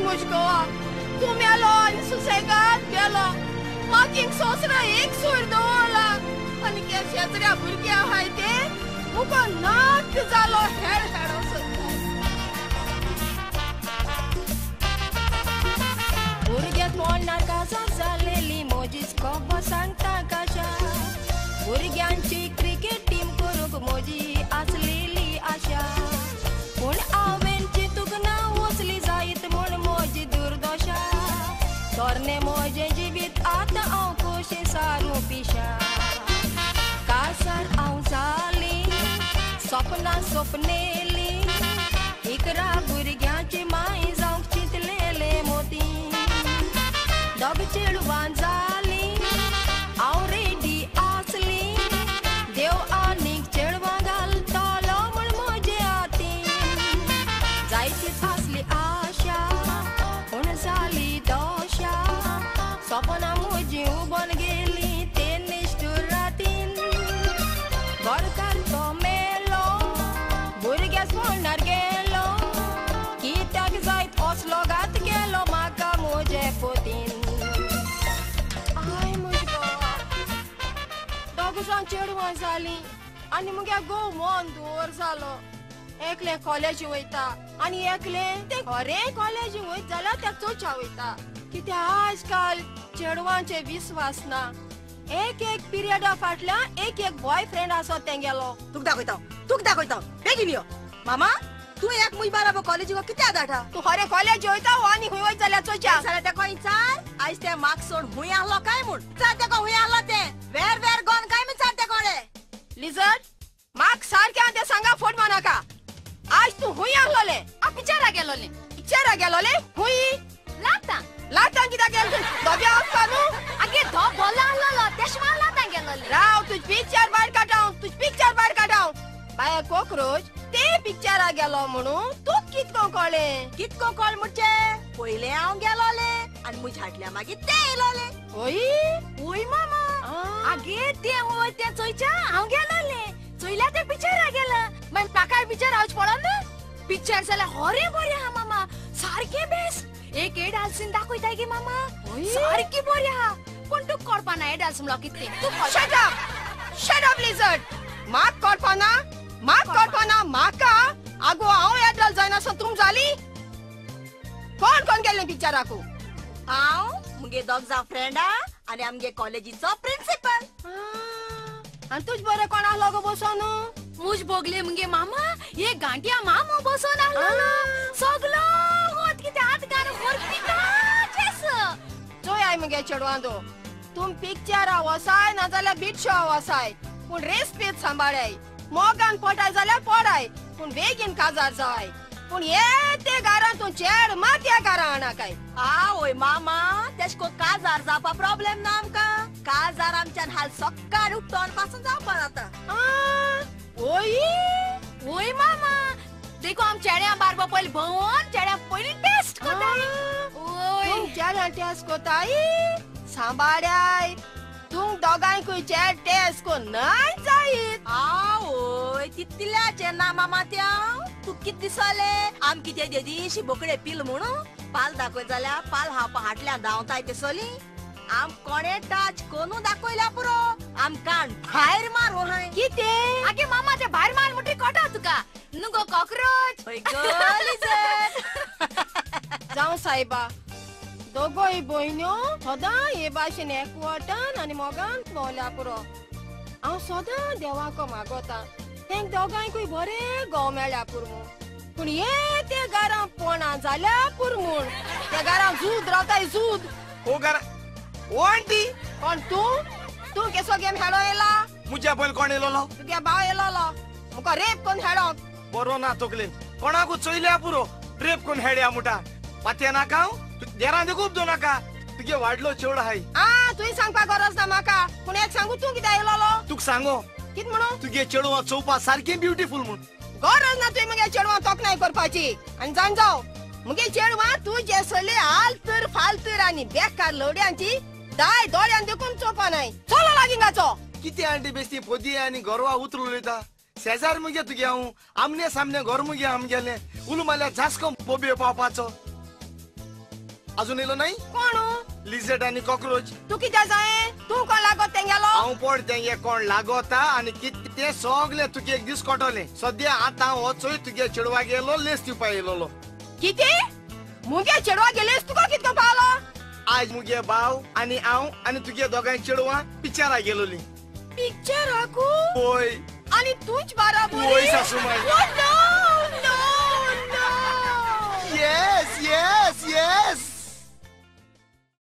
मुज गोवा, तूं मेलो आनी सुसेगाद गेलो. म्हाका सोसरा एक सूर दवरला आनी त्या शेजऱ्या भुरग्या आहाय ते मुको नाक जालो हेड हेडो सोदता. भुरग्याक मोडणार काजार जालेली म्हजीच खबर सांगता काशा. भुरग्यांची क्रिकेट टीम करूंक म्हजी आसलेली आशा. पूण हांवें चिंतूंक ना वचली जायत म्हूण म्हजी दुर्दशा. तरणे म्हजें जिवीत आतां हांव कशें सारूं पिशा. कासार हांव जाली सपनां सपनेली 11 भुरग्यांची माय जावंक चिंतलेले मोती. दोग चेडवां जाली हांव रेडी आसली देव आनीक चेडवां घालतलो म्हूण म्हजे हातीन. जायतीच आसली आशा पूण जाली दोशा. सपनां म्हजी उबोन गेली ते निश्ठूर रातीन. घरकार तो मेलो भुरग्याक म्हणणार गेलो कित्याक जायत असलो घात गेलो म्हाका म्हजे पोतीन. I मुज गोवा, दोग जाण चेडवां जालीं आनी मुगे घोव मन दवर जालो. एकलें कॉलेजी वयता आनी एकलें तें खरें कॉलेजी वयत जाल्यार त्या चोच्या वयता. कित्याक आजकाल चेडवांचे विस्वास ना. एक एक पिरियडा फाटल्यान एक एक बॉयफ्रेंड आसो तेंगेलो. तुका दाखयता, तुका दाखयता, बेगीन यो. मामा तूं एक मुज बाराबर कॉलेजीक कित्याक धाडटा? तूं खरें कॉलेज वयता हो आनी खूंय वयत जाल्यार चोच्या. जाल्यार तेका विचार आयज तें मार्क्स सोड हुंय आहलो काय म्हूण. विचार तेका हुंय आहलो तें, वेर वेर गॉन काय विचार तेका रे. लिजर्ड म्हाका सारकें तें सांगा फोट मारनाका. आज तूं हुंय आहलोलें? हांव पिक्चरा गेलोलें. पिक्चरा गेलोलें? हुंय? लातां. लातां कित्याक गेलें? धोब्या वचपा न्हू? आगे धोब बोल्ला आहलोलो तेश मार लातां गेलोलें. राव तुज पिक्चर भायर काडाव, तुज पिक्चर भायर काडाव. बाये कॉकरोच ते पिक्चरा गेलो म्हणून तूं कितको कळ्ळें? कितको कळ म्हणजे पयलें हांव गेलोलें आनी मुज हाडल्या मागीर ते येयलोलें. हय वय मामा. आगे तें वय तें चोयच्या हांव गेलोलें चोयल्या तें पिक्चरा गेलां. मागीर म्हाकाय पिक्चर हांव पळोवन ना. पिक्चर जाल्यार होरें बरें आहा मामा, सारकें बेस्ट. एक एडाल सीन दाखयताय गे मामा, सारकी बरी आहा. पूण तूं कळपा ना एडाल्स म्हणलो कितें. तूं shut up, shut up lizard. म्हाका कळपा ना, म्हाका कळपा ना. म्हाका आगो हांव एडल्ट जायनासतना तूं जाली? कोण कोण गेल्लें पिक्चराकू? हांव, मुगे दोग जाण फ्रेंडा आनी आमगे कॉलेजीचो प्रिंसिपल. आनी तुज बरें कोण आहलो गो बसोन? मुज भोगले मुगे मामा एक गांठ्या मामो बसोन आहलो. सगलो होत कितें हात घालून वरपिता. चोय I मुगे चेडवांदो, तूं पिक्चरा वसाय नाजाल्यार बीट शो वसाय, पूण रेस पेज सांबाळाय. मोगान पडाय जाल्यार पडाय, पूण बेगीन काजार जाय. पूण ये ते घरान तूं चेड मात ह्या घरान हाणाकाय. आवय मामा तेश को काजार जावपा प्रॉब्लेम ना आमकां. काजार आमच्यान हाल सकाळ उठोन पासून जावपा जाता. ओय ओय मामा देखो आम चेड्या बारबा पयलीं भोंवन चेड्या पयलीं टेस्ट कोताय. ओय चेड्या टेस्ट कोताय सांबाळाय. तूं दोगांयकूय चेड टेस्ट को नाय जायत. आवय तितल्याचें ना मामा त्या. तूं कित दिसलें आम कितें देदीशी बोकडे पिल म्हणून पाल दाखय जाल्यार पाल हावपा हाटल्यान धांवताय ते सोली. आम कोणे टच कोनू दाखयल्या पुरो आमकां भायर मार हांय. कितें? आगे मामा ते भायर मार म्हणटरी कोटा तुका न्हू गो कॉकरोच. जावं सायबा, दोगोय भयण्यो सदां हे भाशेन एकवटान आनी मोगान भोंवल्या पुरो. हांव सदां देवाको मागोता तेंक दोगांयकूय बरें घोव मेळ्ळ्या पुरो म्हूण. पूण हे ते घरां पोणा जाल्या पुरो म्हूण त्या घरां झूद रावताय झूद. ओ घरा ओ आंटी. कोण तूं? तूं केसो गेम हेडो येयला? मुज्या पयल कोण येयलोलो? तुगे भाव येयलोलो मुका रेप कोन्न हेडोंक. बरो ना तकलेन कोणाकू चोयल्या पुरो रेप कोन्न हेड्या मुटा. पातये नाका हांव देरां देखूब दो नाका. तुगे वाडलो चेड आहाय. आ तुवें सांगपा गरज ना म्हाका. पूण एक सांगू तूं कित्याक येयलोलो? तुका सांगो कित म्हणून? तुगे चेडवां चोवपा सारकें ब्युटिफूल म्हूण. गरज ना तुवें मुगे चेडवां तोखणाय करपाची. आनी जाण जाव मुगे चेडवां तुजे सले आलतूर फालतूर आनी बेकार लवड्यांची दाय दोळ्यान देखून चोवपा नाय. चलो लागीं गाचो. कितें आंटी बेस्ती पोदी आनी गोरवा उतरू उलयता. शेजार मुगे तुगे हांव आमने सामने घर मुगे आमगेलें. उलो मारल्यार जास्को बोबयो पावपाचो. अजून येयलो नाही? कोण? लिझर्ड आनी कॉक्रोच. तूं कित्या जाय? तूं कोण लागत तेंगेलो? हांव पड तेंगे कोण लागोता आनी कितें तें सगळें तुगे एक दीस कळटलें. सद्या आतां हो चोय तुगे चेडवा गेलो लेस दिवपा येयलोलो. कितें? मुगे चेडवा गेलेस तुका कितको पावलो? आज मुगे भाव आनी हांव आनी तुगे दोगांय चेडवां पिक्चरा गेलोली. पिक्चराकू? होय. आनी तूंच बाराबोरी? होय सासूमाय. No no no. Yes yes yes.